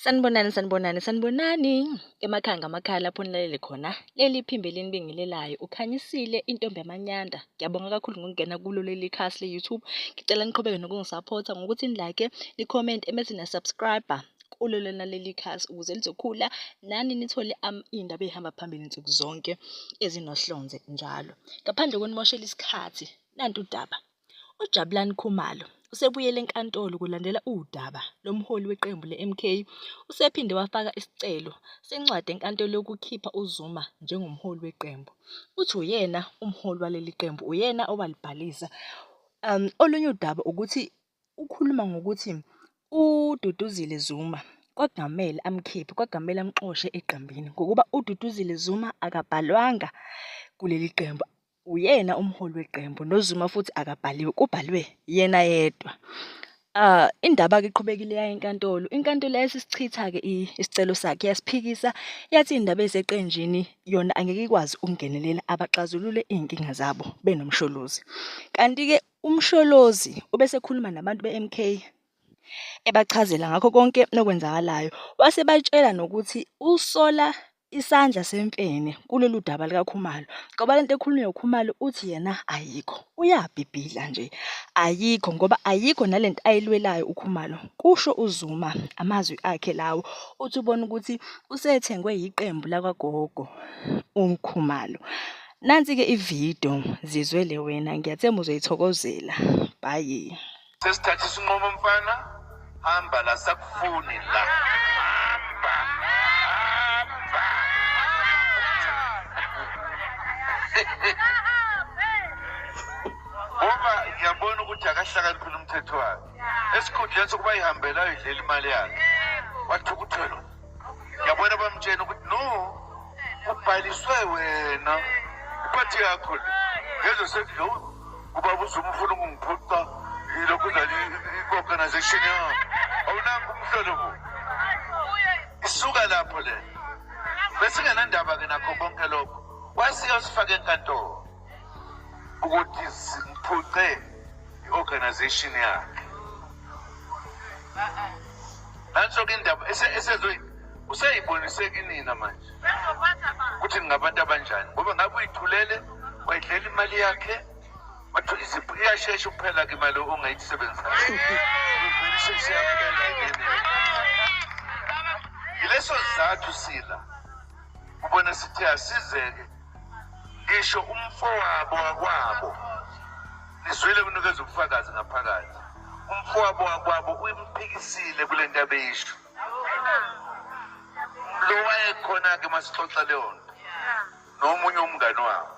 Sanibonani, sanibonani, sanibonani. Emakhaya ngamakhaya lapho nilalele khona. Leli phimbo elinibingelelayo uKhanyisile intombi yamanyanda. Ngiyabonga kakhulu ngokungena kulo leli khasi le-YouTube. Ngicela niqhubeke nokungisaphotha ngokuthi ni-like, ni-comment, ebese niya-subscribe kulo lona leli khasi ukuze lizokhula nani nithole iy'ndaba ey'hamba phambili nsuku zonke ezinohlonze njalo. Ngaphandle kokunimoshela isikhathi, nantu udaba. UJabulani Khumalo usebuyele enkantolo kulandela udaba lomholi weqembu le-MK. Usephinde wafaka isicelo sencwadi enkantolo yokukhipha uZuma njengomholi weqembu. Uthi uyena umholi waleli qembu, uyena owalibhalisa. Olunye udaba ukuthi ukhuluma ngokuthi uDuduzile Zuma kwakungamele amkhiphe, kwakungamele amxoshe eqembini ngokuba uDuduzile Zuma akabhalwanga kuleli qembu. Uyena umholi weqembu noZuma futhi akabhaliwe, kubhalwe yena yedwa. Indaba-ke iqhubekile yaya enkantolo. Inkantolo yayisisichitha-ke isicelo sakhe yasiphikisa yathi iy'ndaba ey'seqenjini yona angeke ikwazi ukungenelela abaxazulule iy'nkinga zabo benoMsholozi. Kanti-ke uMsholozi ubesekhuluma nabantu be-M_K ebachazela ngakho konke okwenzakalayo. Wase ebatshela nokuthi usola isandla semfene kulolu daba likaKhumalo ngoba lento ekhulunywa uKhumalo uthi yena ayikho. Uyabhibhidla nje, ayikho ngoba ayikho nalento ayilwelayo uKhumalo, kusho uZuma. Amazwi akhe lawo, uthi ubona ukuthi usethengwe yiqembu lakwagogo uKhumalo. Nansi-ke ividiyo, zizwele wena, ngiyathemba uzoyithokozela. Bye. Sesithatha isinqumo mfana, hamba la sakufuni la. Hamba. Hamba. Ngoba ngiyabona ukuthi akahlakaniphile umthetho wakhe. Esikhundleni sokuba ihambela ayidlela imali yakhe. Wathukuthela. Ngiyabona bamtshena ukuthi no, ubhaliswe wena. Iphathi yakho le. Ngezwe sethi lo ubaba uZuma ufuna ukungiphuca ilokhu i-organization yami. Awunangu umhlolo bo. Isuka lapho le. Besingenandaba ke nakho konke lokho. Wasike usifake enkantolo ukuthi simphuce i-organization yakhe. Nanso-ke indaba useyibonise kinina manje ukuthi ningabantu abanjani ngoba ngabe uyithulele wayidlela imali yakhe wathi iyashesha ukuphela ke imali ongayisebenzisayo. Isheshe yaphela ingenele. Yileso sizathu sila ubona sithi asizeke ngisho umfowabo wakwabo nizwile kunikeza ubufakazi ngaphakathi umfowabo wakwabo uyimphikisile kule nto abeyisho lo wayekhona-ke masixoxa leyo nto nomunye umngane wabo.